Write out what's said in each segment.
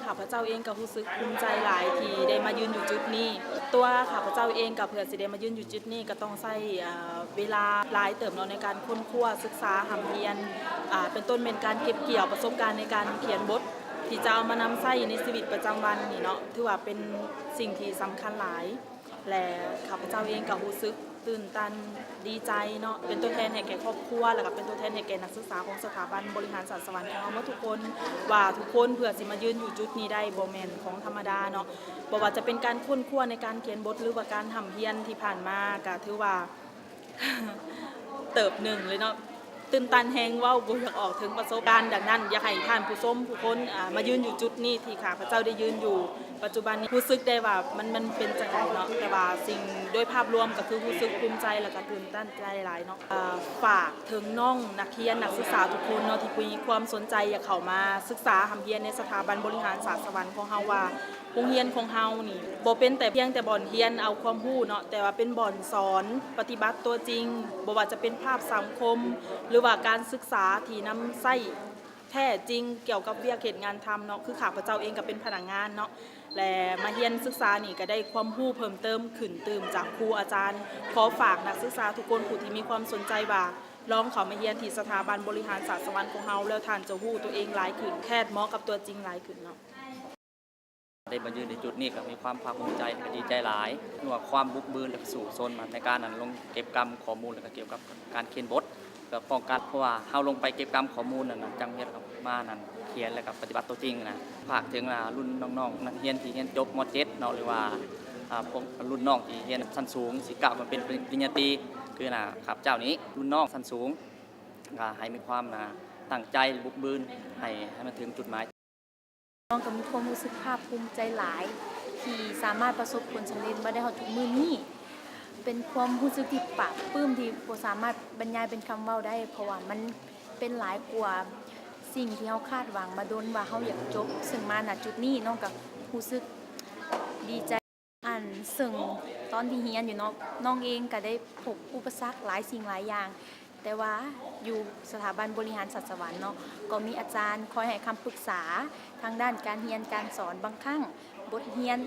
ຂ້າພະເຈົ້າເອງກໍຮູ້ສຶກພູມໃຈຫຼາຍທີ່ໄດ້ມາຢືນຢູ່ຈຸດນີ້. ຕົວຂ້າພະເຈົ້າເອງກໍເພື່ອຊິໄດ້ມາຢືນຢູ່ຈຸດນີ້ ກໍຕ້ອງໃຊ້ ເອີ ເວລາຫຼາຍເຕີບເນາະ ໃນການຄົ້ນຄວ້າສຶກສາຮ່ຳຮຽນ ອາ ເປັນຕົ້ນແມ່ນການເກັບກ່ຽວປະສົບການໃນການຂຽນບົດ ທີ່ຈະເອົາມານຳໃຊ້ໃນຊີວິດປະຈຳວັນນີ້ເນາະ ຖືວ່າເປັນສິ່ງທີ່ສຳຄັນຫຼາຍ. ແລະ ຂ້າພະເຈົ້າເອງກໍຮູ້ສຶກຕື່ນຕັນດີໃຈເນາະ ເປັນຕົວແທນໃຫ້ແກ່ຄອບຄົວ ແລ້ວກໍເປັນຕົວແທນໃຫ້ແກ່ນັກສຶກສາຂອງສະຖາບັນບໍລິຫານສາດສະຫວັນຂອງເຮົາໝົດທຸກຄົນ ວ່າທຸກຄົນເພື່ອຊິມາຢືນຢູ່ຈຸດນີ້ໄດ້ບໍ່ແມ່ນຂອງທຳມະດາເນາະ. ບໍ່ວ່າຈະເປັນການຄົ້ນຄວ້າໃນການຂຽນບົດ ຫຼືວ່າການຮ່ຳຮຽນທີ່ຜ່ານມາ ກໍຖືວ່າ ເຕີບໜຶ່ງເລີຍເນາະ ຕື່ນຕັນແຮງ ເວົ້າບໍ່ຢາກອອກເຖິງປະສົບການ. ດັ່ງນັ້ນ ຢາກໃຫ້ທ່ານຜູ້ຊົມຜູ້ຄົນ ອາ ມາຢືນຢູ່ຈຸດນີ້ທີ່ຂ້າພະເຈົ້າໄດ້ຢືນຢູ່ປັດຈຸບັນນີ້ ຮູ້ສຶກໄດ້ວ່າມັນ ມັນເປັນຈັ່ງໃດເນາະ. ແຕ່ວ່າສິ່ງໂດຍພາບລວມກໍຄືຮູ້ສຶກພູມໃຈ ແລ້ວກໍຕື່ນຕັນໃຈຫຼາຍເນາະ. ອາ ຝາກເຖິງນ້ອງນັກຮຽນນັກສຶກສາທຸກຄົນເນາະ ທີ່ມີຄວາມສົນໃຈຢາກເຂົ້າມາສຶກສາຮ່ຳຮຽນໃນສະຖາບັນບໍລິຫານສາດສະຫວັນຂອງເຮົາວ່າ ໂຮງຮຽນຂອງເຮົານີ້ບໍ່ເປັນແຕ່ພຽງແຕ່ບ່ອນຮຽນເອົາຄວາມຮູ້ເນາະ ແຕ່ວ່າເປັນບ່ອນສອນປະຕິບັດຕົວຈິງ ບໍ່ວ່າຈະເປັນພາກສັງຄົມ ຫຼືວ່າການສຶກສາທີ່ນຳໃຊ້ແທ້ຈິງກ່ຽວກັບວຽກເຮັດງານທຳເນາະ. ຄືຂ້າພະເຈົ້າເອງກໍເປັນພະນັກງານເນາະ ແລະ ມາຮຽນສຶກສານີ້ກໍໄດ້ຄວາມຮູ້ເພີ່ມເຕີມຂຶ້ນຕື່ມຈາກຄູອາຈານ. ຂໍຝາກນັກສຶກສາທຸກຄົນຜູ້ທີ່ມີຄວາມສົນໃຈວ່າ ລອງເຂົ້າມາຮຽນທີ່ສະຖາບັນບໍລິຫານສາດສະຫວັນຂອງເຮົາ ແລ້ວທ່ານຈະຮູ້ຕົວເອງຫຼາຍຂຶ້ນ ແທດເໝາະກັບຕົວຈິງຫຼາຍຂຶ້ນເນາະ. ໄດ້ມາຢືນໃນຈຸດນີ້ກໍມີຄວາມພາກພູມໃຈ ແລະ ກໍດີໃຈຫຼາຍ ເພາະວ່າຄວາມບຸກບືນ ແລະ ກະສູ້ຊົນໃນການນັ້ນລົງເກັບກຳຂໍ້ມູນ ແລະ ກໍກ່ຽວກັບການຂຽນບົດ ເພື່ອປ້ອງກັນ ເພາະວ່າເຮົາລົງໄປເກັບກຳຂໍ້ມູນນັ້ນນະ ຈັ່ງເຮັດອອກມານັ້ນ ຂຽນ ແລະ ກໍປະຕິບັດຕົວຈິງນະ. ຝາກເຖິງ ອາ ລຸ້ນນ້ອງໆນັກຮຽນທີ່ຮຽນຈົບ ມ.ເຈັດ ເນາະ ຫຼືວ່າ ອາ ພວກລຸ້ນນ້ອງທີ່ຮຽນຊັ້ນສູງ ຊິກ້າວມາເປັນປະລິນຍາຕີ ຄືນະ ຂ້າພະເຈົ້ານີ້ລຸ້ນນ້ອງຊັ້ນສູງ ກໍໃຫ້ມີຄວາມ ອາ ຕັ້ງໃຈ ບຸກບືນ ໃຫ້ ໃຫ້ມັນເຖິງຈຸດໝາຍ. ນ້ອງກໍມີຄວາມຮູ້ສຶກພາກພູມໃຈຫຼາຍ ທີ່ສາມາດປະສົບຜົນສຳເລັດມາໄດ້ຮອດທຸກມື້ນີ້. ເປັນຄວາມຮູ້ສຶກທີ່ປາບປຶ້ມທີ່ບໍ່ສາມາດບັນຍາຍເປັນຄຳເວົ້າໄດ້ ເພາະວ່າມັນເປັນຫຼາຍກວ່າສິ່ງທີ່ເຮົາຄາດຫວັງມາດົນວ່າເຮົາຢາກຈົບ. ເຊິ່ງມາ ນະ ຈຸດນີ້ ນ້ອງກໍຮູ້ສຶກດີໃຈ. ອັນ ເຊິ່ງຕອນທີ່ຮຽນຢູ່ເນາະ ນ້ອງເອງກໍໄດ້ພົບອຸປະສັກຫຼາຍສິ່ງຫຼາຍຢ່າງ ແຕ່ວ່າຢູ່ສະຖາບັນບໍລິຫານສັດສະຫວັນເນາະ ກໍມີອາຈານຄອຍໃຫ້ຄຳປຶກສາທາງດ້ານການຮຽນການສອນ. ບາງຄັ້ງບົດຮຽນ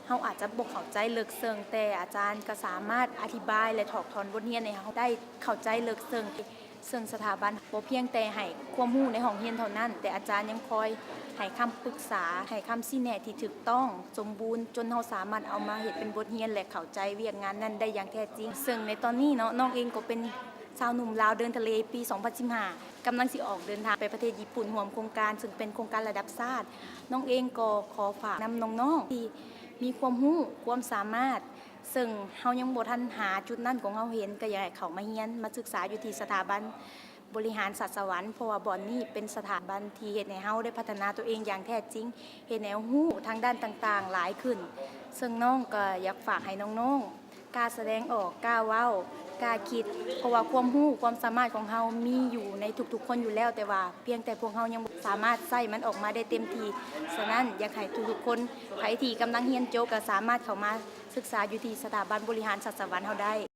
ເຮົາອາດຈະບໍ່ເຂົ້າໃຈເລິກເຊິ່ງ ແຕ່ອາຈານກໍສາມາດອະທິບາຍ ແລະ ຖອກຖອນບົດຮຽນໃຫ້ເຮົາໄດ້ເຂົ້າໃຈເລິກເຊິ່ງ. ເຊິ່ງສະຖາບັນບໍ່ພຽງແຕ່ໃຫ້ຄວາມຮູ້ໃນຫ້ອງຮຽນເທົ່ານັ້ນ, ແຕ່ອາຈານຍັງຄອຍໃຫ້ຄຳປຶກສາ, ໃຫ້ຄຳຊີ້ແນະທີ່ຖືກຕ້ອງ, ສົມບູນ, ຈົນເຮົາສາມາດເອົາມາເຮັດເປັນບົດຮຽນ ແລະ ເຂົ້າໃຈວຽກງານນັ້ນໄດ້ຢ່າງແທ້ຈິງ. ເຊິ່ງໃນຕອນນີ້ເນາະ, ນ້ອງເອງກໍເປັນຊາວໜຸ່ມລາວເດີນທະເລປີສອງພັນສິບຫ້າ ກຳລັງຊິອອກເດີນທາງໄປປະເທດຍີ່ປຸ່ນຮ່ວມໂຄງການ, ເຊິ່ງເປັນໂຄງການລະດັບຊາດ. ນ້ອງເອງກໍຂໍຝາກນຳນ້ອງໆທີ່ມີຄວາມຮູ້, ຄວາມສາມາດ, ເຊິ່ງເຮົາຍັງບໍ່ທັນຫາຈຸດນັ້ນຂອງເຮົາເຫັນ, ກໍຢາກໃຫ້ເຂົ້າມາຮຽນ, ມາສຶກສາຢູ່ທີ່ສະຖາບັນບໍລິຫານສັດສະຫວັນ, ເພາະວ່າບ່ອນນີ້ເປັນສະຖາບັນທີ່ເຮັດໃຫ້ເຮົາໄດ້ພັດທະນາຕົວເອງຢ່າງແທ້ຈິງ, ເຮັດໃຫ້ເຮົາຮູ້ທາງດ້ານຕ່າງໆຫຼາຍຂຶ້ນ. ເຊິ່ງນ້ອງກໍຢາກຝາກໃຫ້ນ້ອງໆ ກ້າສະແດງອອກ, ກ້າເວົ້າ, ກ້າຄິດ, ເພາະວ່າຄວາມຮູ້, ຄວາມສາມາດຂອງເຮົາມີຢູ່ໃນທຸກໆຄົນຢູ່ແລ້ວ, ແຕ່ວ່າພຽງແຕ່ພວກເຮົາຍັງບໍ່ສາມາດໃຊ້ມັນອອກມາໄດ້ເຕັມທີ່. ສະນັ້ນ, ຢາກໃຫ້ທຸກໆຄົນ, ໃຜທີ່ກຳລັງຮຽນຈົບ, ກໍສາມາດເຂົ້າມາ ສຶກສາຢູ່ທີ່ສະຖາບັນບໍລິຫານສັດສະຫວັນເຮົາໄດ້.